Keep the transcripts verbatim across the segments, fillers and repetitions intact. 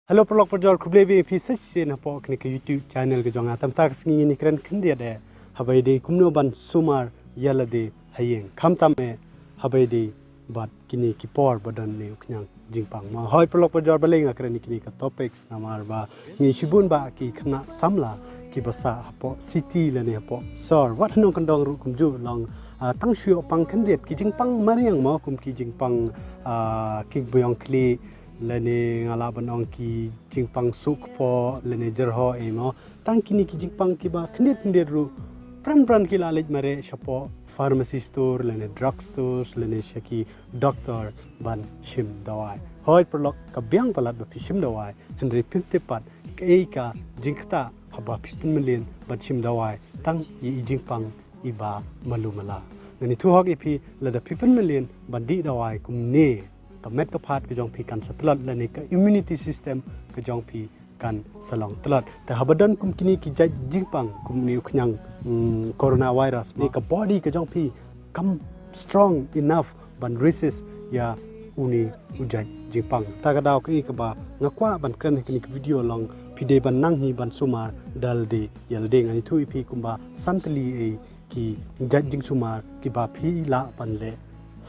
Hello paralok parajor, khublei biang ïa phi sa shisien hapoh kane ka YouTube channel ka jong nga. Te mynta ka sngi ngin ïakren khyndiat eh haba ïadei kumno ban sumar ïa lade ha ïing, khamtam eh haba ïadei bad kine ki por ba don ne u khñiang jingpang. Ma hoi paralok parajor, balei nga kren ïa kine ka topics, namar ba ngi shibun bah ki khynnah samla kiba sah hapoh city lane hapoh sor, wat ha nongkyndong ruh kumjuh long. Ah, tang shu ïoh pang khyndiat ki jingpang mariang mo, kum ki jingpang, ah, ki beiong khlieh, lane nga lah ban ong ki jingpang suh kpoh lane jyrhoh ei mo. Tang kine ki jingpang kiba khyndiat khyndiat ruh pran pran ki la leit mareh shapoh pharmacy store lane drug stores lane sha ki doctor ban shim dawai. Hoi paralok, ka biang palat ba phi shim dawai, hynrei phim tip pat kaei ka jingktah haba phi pynmlien ban shim dawai tang ïa i jingpang iba malu mala. Ngan ïathuh hok ïa phi, lada phi pynmlien ban dih dawai kumne, ka met ka phad ka jong phi kan sa tlot lane ka immunity system ka jong phi kan sa long tlot. Te haba don kum kine ki jait jingpang kum une u khñiang, mm, coronavirus, ne ka body ka jong phi kam strong enough ban resist ïa une u jait jingpang. Ta ka daw kaei kaba nga kwah ban kren ha kane ka video long, phi dei ban nang hi ban sumar da lade ïa lade. Ngan ïathuh ïa phi kumba san tylli ei ki jait jingsumar kiba phi lah ban leh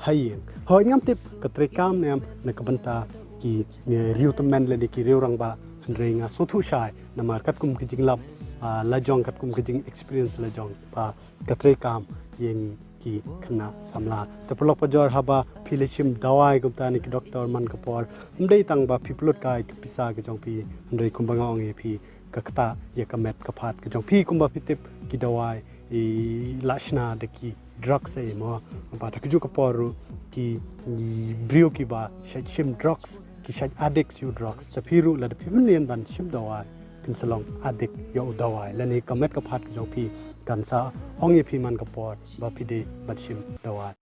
ha ïing. Hoi, ngam tip ka treikam ne em na ka bynta ki, eh, riewtymmen lane ki riewrangbah, hynrei nga sngewthuh shai namar katkum ka jinglap, ah, la jong, katkum ka jing experience la jong, ba ka treikam ïa ngi ki khynnah samla. Te paralok parajor, haba phi la shim dawai kumta na ki doctor man ka por, ym dei tang ba phi pynlut kai ka pisa ka jong phi, hynrei kumba nga ong ïa phi, ka ktah ïa ka met ka phad ka jong phi. Kumba phi tip, ki dawai i la shna da ki drugs ei mo. Bad ha kajuh ka por ruh ki, i briew kiba shait shim drugs, ki shait addicts ïa u drugs. Te phi ruh lada phi pynlien ban shim dawai, phin sa long addict ïa u dawai, lane ka met ka phad ka jong phi kan sa ong ïa phi man ka por ba phi dei ban shim dawai.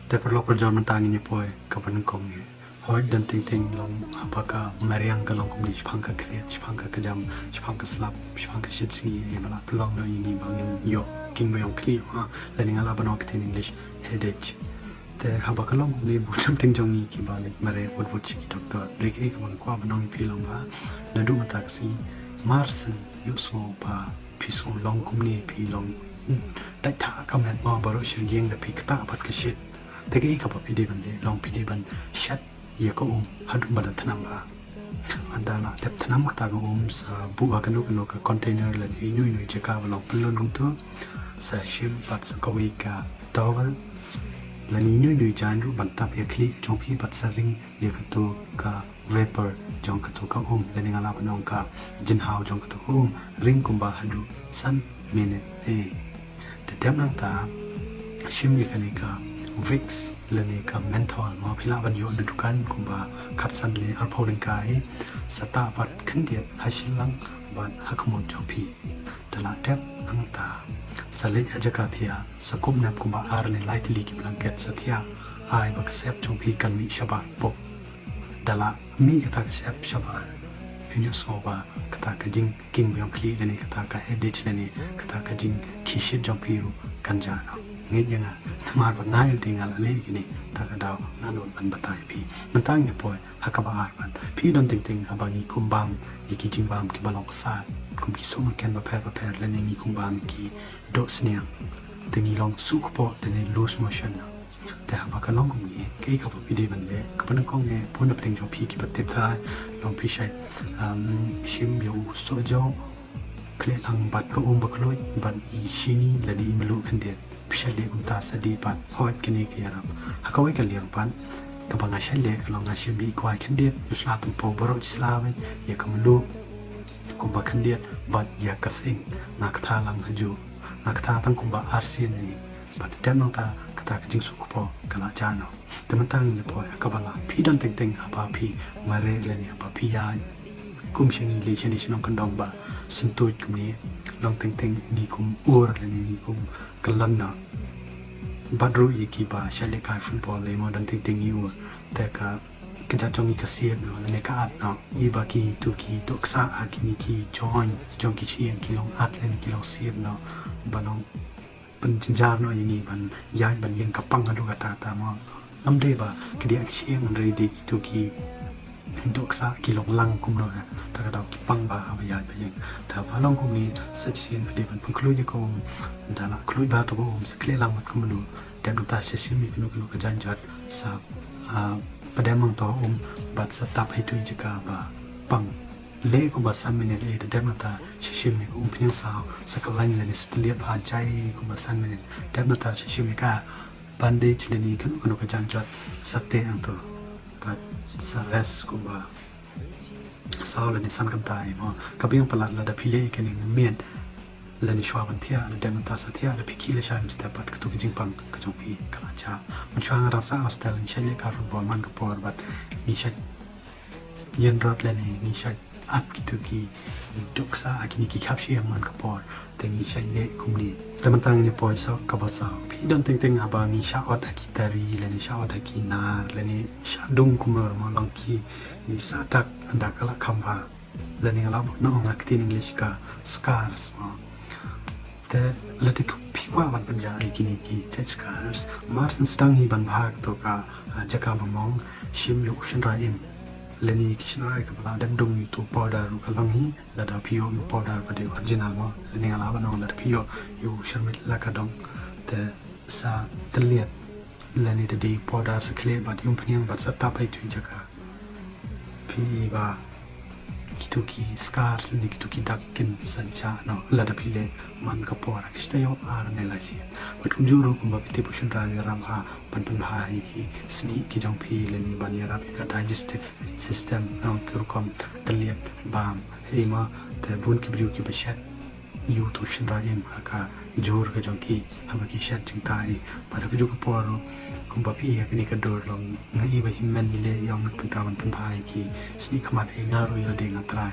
Te paralok parajor, mynta ngin ïa poi kaba nyngkong ïa. Hoi, don teng teng long haba ka mariang ka long kumne, shaphang ka khriat, shaphang ka kjam, shaphang ka slap, shaphang ka shit sngi, ïa ba la pynlong noh ïa ngi ba ngin ïoh king beiong khlieh, ha, lane nga lah ban ong ha ktien English, headache. Te haba ka long kumne, bun shym teng jong ngi kiba leit mareh wut wut sha ki doctor. Hynrei kaei kaba nga kwah ban ong ïa phi long ba naduh mynta ka sngi, mar shen ïohsngew ba phi sngew long kumne, phi long, hmm, dait thah ka met mo, baroh shi ïing da phi ktah bad ka shit. Te kaei kaba phi dei ban leh long phi dei ban shet ïa ka um haduh ba da thnam bha. Haba la dep thnam kata ka um, sa buh ha kano kano ka container lane ino ino i jaka ba long pyllun kumto, sa shim bad sa kawei ka towel lane ino ino i jaiñ ruh ban tap ïa ka khlieh jong phi bad sa ring ïa kato ka vapor jong kato ka um, lane nga lah ban ong ka jynhaw jong kato ka um, ring kumba haduh san minit. Eh, te dep nangta, shim ïa kane ka Vicks lane ka menthol mo, phi lah ban ïoh na dukan kumba khatsan lane arphew lyngkai, sa tap bad khyndiat ha shilliang bad ha khmut jong phi. Te la dep nangta, sa leit ha jaka thiah, sa kup nep kumba ar ne lai tylli ki blanket, sa thiah ai ba ka sep jong phi kan mih shabar pop. Da la mih kata ka sep shabar, phin ïohsngew ba kata ka jingking beiong khlieh lane kata ka headache lane kata ka jingkhih shit jong phi ruh kan jah noh. Ngeit ïa nga, namar ba nga ïa lade nga la leh ïa kine, ta ka daw nga nud ban batai ïa phi. Mynta ngin ïa poi ha kaba ar pat. Phi, don teng teng haba ngi kum bam ïa ki jingbam kiba long ksad, kum ki sohmynken bapher bapher lane ngi kum bam ïa ki dohsniang, te ngi long suh kpoh lane loose motion. Te haba ka long kumne, kaei kaba phi dei ban leh? Kaba nyngkong eh, bun na pdeng jong phi kiba tip tharai, long phi shait, um, shim ïa u sohjaw, khleh lang bad ka um bakluid bad i shini lane i mluh khyndiat. Phi shait leh kumta sa dih pat. Hooid, kane ka ïarap. Ha kawei ka liang pat, kaba nga shait leh ka long nga shim ïa i kwai khyndiat, u sla tympew, baroh shi sla wei, ïa ka mluh kumba khyndiat bad ïa ka sying. Nga ktah lang hajuh, nga ktah tang kumba arsien ne. Bad dep nangta kata ka jingsuh kpoh ka la jah noh. Te mynta ngin ïa poi ha kaba lai. Phi, don teng teng haba phi mareh lane haba phi ïaid kum sha ngi lei shane sha nongkyndong ba syntuid kumne, long teng teng ngi kum ur lane ngi kum kyllon noh. Bad ruh ïa kiba shait lehkai football lei mo, don teng teng ngi ur. Te ka, ka kjat jong ngi ka siat noh lane ka at noh. Ïa ba kito ki dohksah ha kine ki joint jong ki shyieng ki long at lane ki long siat noh. Ba long pynjynjar noh ïa ngi ban ïaid ban ïeng ka pang haduh katta katta mo. Ngam dei ba ki dei ki shyieng, hynrei dei kito ki dohksa ki long lang kumno, ha kata ka daw ki pang bha haba ïaid ba ïeng. Te haba long kumne sa shisien phi dei ban pynkhluit ïa ka um, da la khluit bha to ka um sa khleh lang bad kumno. Dep nangta sa shim ïa kano kano ka jaiñjot sa, ah, pdem hangto ha um bad sa tap ha itu i jaka ba pang. Leh kumba san minit, eh, da dep nangta sa shim ïa ka umphniang saw sa khlaiñ lane sa tylliat bha, jai kumba san minit. Dep nangta sa shim ïa ka bandage lane kano kano ka jaiñjot sa teh hangto. Bad sa rest kumba saw lane san kynta mo. Ka biang palat lada phi leh ïa kane mynmiet lane shuwa ban thiah, da dep nangta sa thiah, da phi khih lashai mynstep bad kato ka jingpang ka jong phi ka la jah. Mynshuwa nga dang sah hostel, ngi shait leh ka football man ka por bad ngi shait ïeng rot lane ngi shait ap kito ki dohksa ha kine ki khap shyieng man ka por. Te ngi shait leh kumne. Te mynta ngin ïa poi sha kaba saw. Phi don teng teng haba ngi shah ot ha ki tari lane shah ot ha ki nar lane shah dung kumno ruh mo, long ki, ngi sah dak, ynda ka la kham bha lane nga la buh noh ha ka ktien English ka scars mo. Te lada phi kwah ban pynjah ïa kine ki jait scars, mar shen sdang hi ban bha kato ka, ah, jaka ba mong, shim ïa u shynrai im lane ki shynrai kaba la dep dung ïa uto u powder ruh ka long hi. Lada phi ïoh ïa u powder ba dei original mo, lane nga lah ban ong lada phi ïoh ïa u shyrmit la ka dong, te sa tylliat lane da dei powder sa khleh bad ïa umphniang bad sa tap ha itu i jaka. Phi i ba kito ki scar lane kito ki dak kin sa jah noh lada phi leh man ka por ha ki shi taïew ar ne lai sien. Bad kumjuh ruh kumba phi tip, u shynrai u ïarap bha ban pynbha ïa ki snieh ki jong phi lane ban ïarap ïa ka digestive system, noh, ki rukom tylliat bam. Hei ma, te bun ki briew kiba shet ïa uto u shynrai im ha ka jhur ka jong ki haba ki shet jingtai. Bad ha kajuh ka por ruh kumba phi i ha kane ka dur, long nga i ba hynmen i leh ïa u ngut pynta ban pynbha ïa ki snieh khmat, hei nga ruh ïa lade nga trai.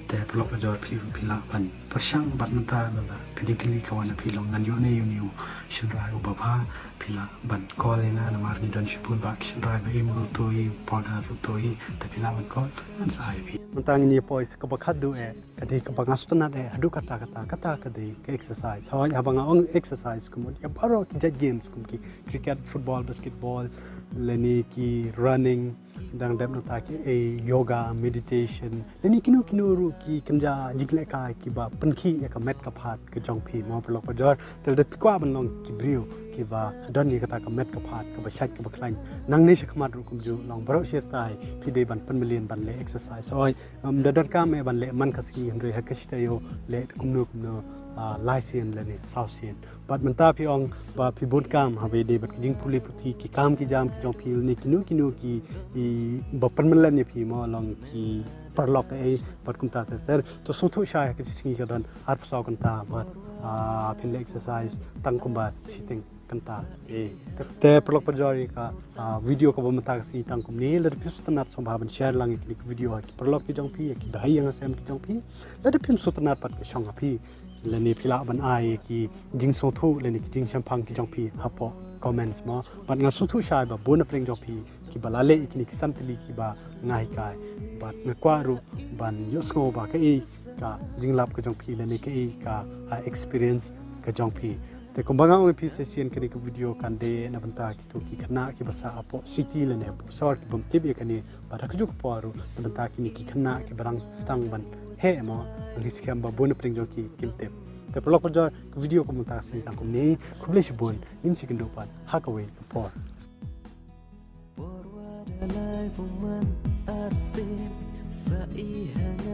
Te paralok bajor, phi ruh phi lah ban pyrshang bad mynta lada ka jingkylli ka wan ha phi, long ngan ïoh ne ïoh ne u shynrai uba bha, phi lah ban call ïa nga namar ngi don shibun bah ki shynrai ba im ruh to hi, powder ruh to hi, te phi lah ban call, ngan sa ai ïa phi. Mynta ngin ïa poi sha kaba khatduh eh, ka dei kaba nga sngewtynnat eh haduh katta katta, kata ka dei ka exercise. Hooid, haba nga ong exercise, kumno, ïa baroh ki jait games kum ki cricket, football, basketball, lane ki running, dang dep nangta ki, eh, yoga, meditation, lane kino kino ruh ki kynja jinglehkai kiba pynkhih ïa ka met ka phad ka jong phi mo paralok bajor. Te lada phi kwah ban long ki briew kiba don ïa kata ka met ka phad kaba shait kaba khlaiñ nangne shakhmat ruh kumjuh, long baroh shi taïew phi dei ban pynmlien ban leh exercise. Hooid, ym da donkam eh ban leh man ka sngi, hynrei ha ka shi taïew leh kumno kumno, ah, lai sien lane saw sien. Bad mynta phi ong ba phi bun kam, haba ïadei bad ki jingpule puthi, ki kam ki jam ki jong phi, ne kino kino ki, i, ba pynmlien ïa phi mo, long ki paralok eh, bad kumta ter ter. To sngewthuh shai ha ka shi sngi ka don arphew saw kynta bad, ah, phin leh exercise tang kumba shiteng kynta. Eh, te paralok bajor, ïa ka, ah, video kaba mynta ka sngi tang kumne. Lada phi sngewtynnat, sngewbha ban share lang ïa kine ki video ha ki paralok ki jong phi, ïa ki bahaïing hasem ki jong phi. Lada phim sngewtynnat pat ka shong ha phi, lane phi lah ban ai ïa ki jingsngewthuh lane ki jingshemphang ki jong phi hapoh comments mo. Bad nga sngewthuh shai ba bun na pdeng jong phi kiba la leh ïa kine ki san tylli kiba nga hikai. Bad nga kwah ruh ban ïohsngew ba kaei ka jinglap ka jong phi lane kaei ka, ah, experience ka jong phi. Te kumba nga ong ïa phi sa shisien, kane ka video kan dei na bynta kito ki khynnah kiba sah hapoh city lane hapoh sor kibym tip ïa kane. Bad ha kajuh ka por ruh na bynta kine ki khynnah kiba dang sdang ban heh mo, ngi skhem ba bun na pdeng jong ki kim tip. Te paralok bajor, ka video ka mynta ka sngi tang kumne. Khublei shibun, ngin sa ïakynduh pat ha kawei ka por. Por wa da lai phew man arsien, sa i hang